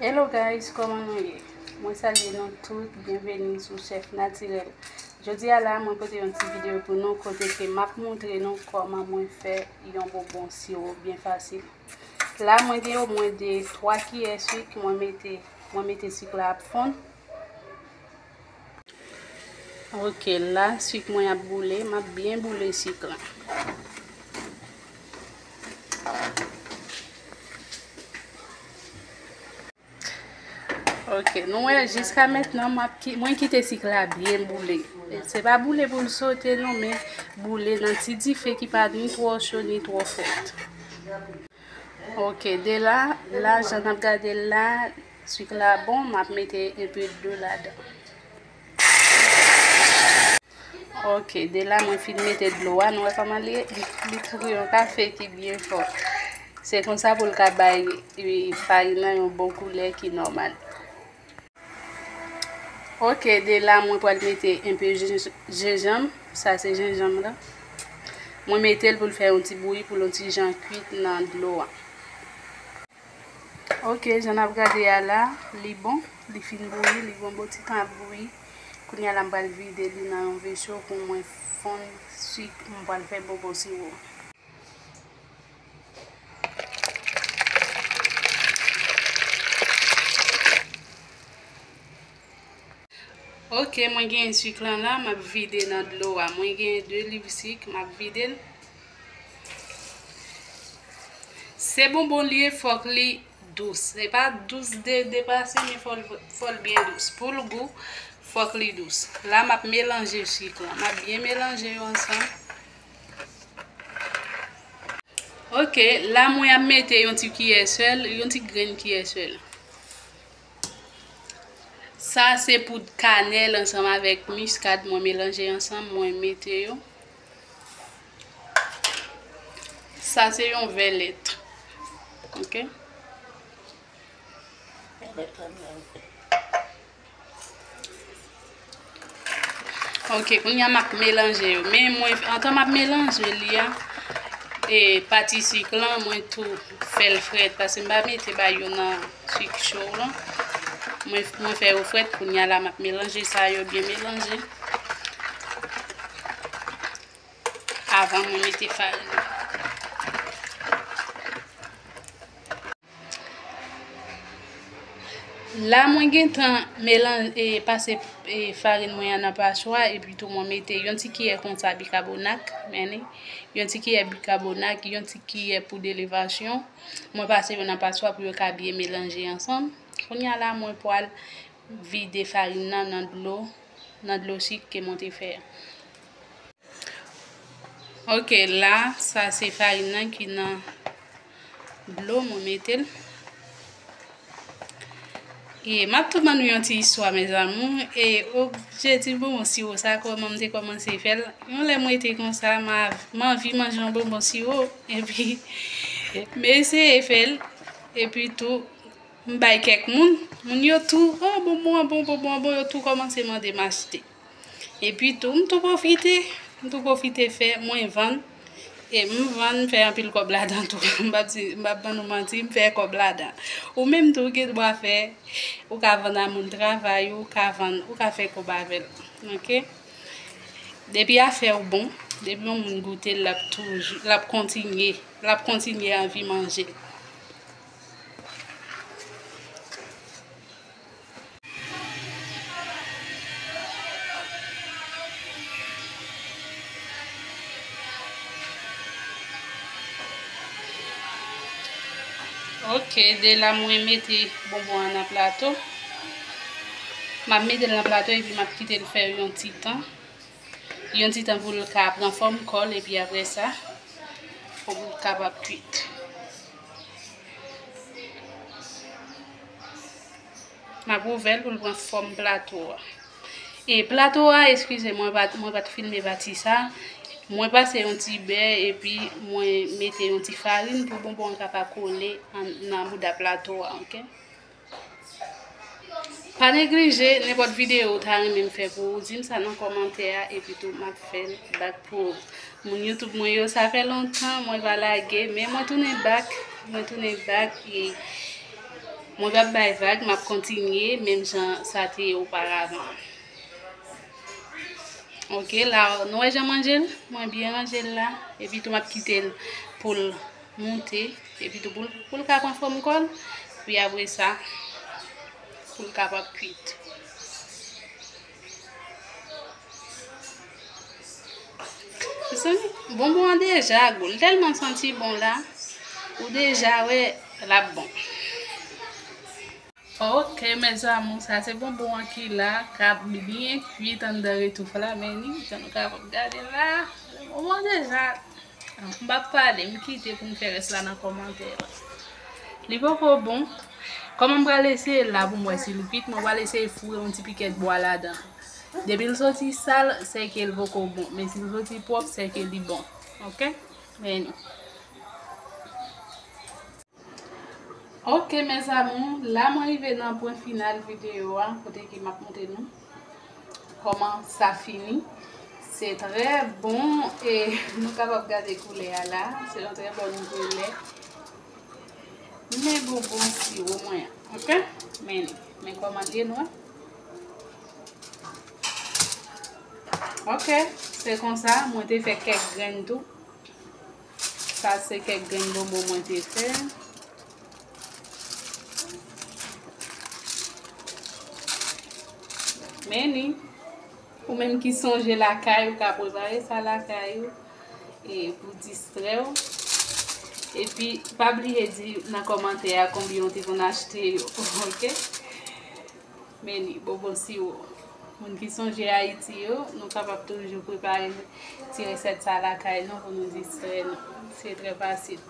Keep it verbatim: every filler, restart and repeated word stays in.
Hello guys, kòman nou ye? Mwen salye nou tout, byenveni sou Chèf Natirèl. Jodi a la, mwen pote yon ti videyo pou nou kote ke m ap montre nou kòman mwen fè yon bonbon siwo byen fasil. La, mwen gen omwen de twa kiyè sik, mwen mete, mwen mete sik la ap fonn. Ok, la, sik mwen ap boule, m ap byen boule sik la. Ok, nou wè, jiska mentnan, m ap ki-, mwen kite sik la byen boule. Se pa boule pou l sote non, men boule nan ti dife ki pa ni twò cho ni twò fò. Ok, de la, la, jan n ap gade l la, sik la bon, m ap mete enpe dlo ladan. Ok, de la mwen fin mete dlo a, nou wè kòman li ye? Li tankou yon kafe ki byen fò. Se konsa pou l ka bay, e, farin nan yon bon koulè ki nòmal. Ok, de la mwen pral mete enpe jenj-, jenjanm, sa se jenjanm la. Mwen mete l pou l fè yon ti bouyi, pou l yon ti jan kwit nan dlo a. Ok, jan n ap gade a la, li bon, li fin bouyi, li gon bon ti tan ap bouyi. Kounye a la, m pral vide li nan yon veso pou mwen fonn sik, m pral fè bonbon siwo. Ok, mwen gen sik lan la, m ap vide nan dlo a. Mwen gen de liv sik, m ap vide l. Se bonbon li ye, fòk li dous. Se pa dous de, depase, men fò l, fò l byen dous. Pou l gou, fòk li dous. La, m ap melanje sik lan. M ap byen melanje yo ansanm. Ok, la, mwen ap mete yon ti kiyè sèl, yon ti grenn kiyè sèl. Sa se poud kanèl ansanm avèk miskad mwen melanje ansanm, mwen mete yo. Sa se yon vè lèt. Ok. Ok, kounye a m ap melanje yo. Men mwen, antan m ap melanje li a, e pati sik lan, mwen tou fè l frèt, paske m pa mete bay yo nan sik cho lan. Mwen, mwen fè yo frèt, kounye a la, m ap melanje sa yo byen melanje. Avan mwen mete farin. La, mwen gentan melan-, e, pase, e, farin mwen an nan paswa, epi tou mwen mete yon ti kiyè konsa bikabonak, men yon ti kiyè bikabonak, yon ti kiyè poud elevasyon. Mwen pase yo nan paswa pou yo ka byen melanje ansanm. Kounye a la, mwen pral vide farin nan nan dlo, nan dlo sik ke mwen te fè a. Ok, la, sa se farin nan ki nan dlo, mwen mete l. E m ap tou ban nou yon ti istwa, mes amours. E objektif bonbon siwo sa, kòman m te kòmanse fè l. Yon lè mwen te konsa, m a-, m anvi manje yon bonbon siwo. Epi, m eseye fè l. Epi tou, m bay kèk moun. Moun yo tou, "Oh, bonbon an bon, bonbon an bon," yo tou kòmanse mande m achte. Epi tou, m tou pwofite, m tou pwofite fè, mwen vann. E m vann, m fè anpil kòb ladan tou. M p ap di, m p ap ban nou manti, m fè kòb ladan. Ou menm tou, ou gen dwa fè, ou ka vann a moun travay ou, ou ka vann, ou ka fè kòb avè l. Ok? Depi afè w bon, depi yon moun goute l, l ap toujou, l ap kontinye, l ap kontinye anvi manje l. Ok, de la mwen mete bonbon an nan plato. M ap mete l nan plato epi m ap kite l fè yon ti tan. Yon ti tan pou l ka pran fòm kò l epi apre sa, pou l kapab kwit. M ap ouvè l pou l pran fòm plato a. E plato a, eskize, mwen pa t, mwen pa t filme pati sa. Mwen pase yon ti bè epi mwen mete yon ti farin pou bonbon an ka pa kole an, nan bouda plato a, ok? Pa neglije, nenpòt videyo ou ta renmen m fè pou ou, di m sa nan kòmantè a, epi tou m ap fè l back pou ou. Moun YouTube mwen yo, sa fè lontan mwen pa lage, men mwen tounen back, mwen tounen back, e Mwen p ap bay vag, m ap kontinye menm jan sa te ye oparavan. Ok, la, nou wè jan m ranje l? Mwen byen ranje l la. Epi tou, m ap kite l pou l moute. Epi tou, pou l, pou l ka pran fòm kò l. Epi apre sa, pou l kapab kwit. Mezanmi, bonbon an deja gou. L tèlman santi bon la. Ou deja wè l ap bon. Ok, mes amours, sa se bonbon an ki la, k ap byen kwit anndan retouf la, men ni, jan nou kapab gade la, bonbon an deja, m p ap pale, m kite pou m fè rès la nan kòmantè. Li poko bon, kòman m pral eseye l la pou m wè si l kwit, mwen pral eseye foure yon ti pikèt bwa ladan. Depi l soti sal, se ke l poko bon, men si l soti pwòp, se ke li bon. Ok? Men ni. Ok, mes amours, la mwen rive nan pwen final videyo a, kote ke m ap montre nou kòman sa fini. Se trè bon e nou kapab gade koulè a la. Se yon trè bòn koulè. Men bonbon siwo mwen an, ok? Men, men kòman l ye nou wè. Ok, se konsa, mwen te fè kèk grenn tou. Sa se kèk grenn bonbon mwen te fè. Men ni, ou menm ki sonje lakay, ou ka prepare sa lakay ou, e pou distrè w. Epi, pa bliye di nan kòmantè a konbyen ou te konn achte yo, ok? Men ni, bonbon siwo. Moun ki sonje Ayiti yo, nou kapab toujou prepare ti resèt sa lakay nou pou nou distrè nou. Se trè fasil.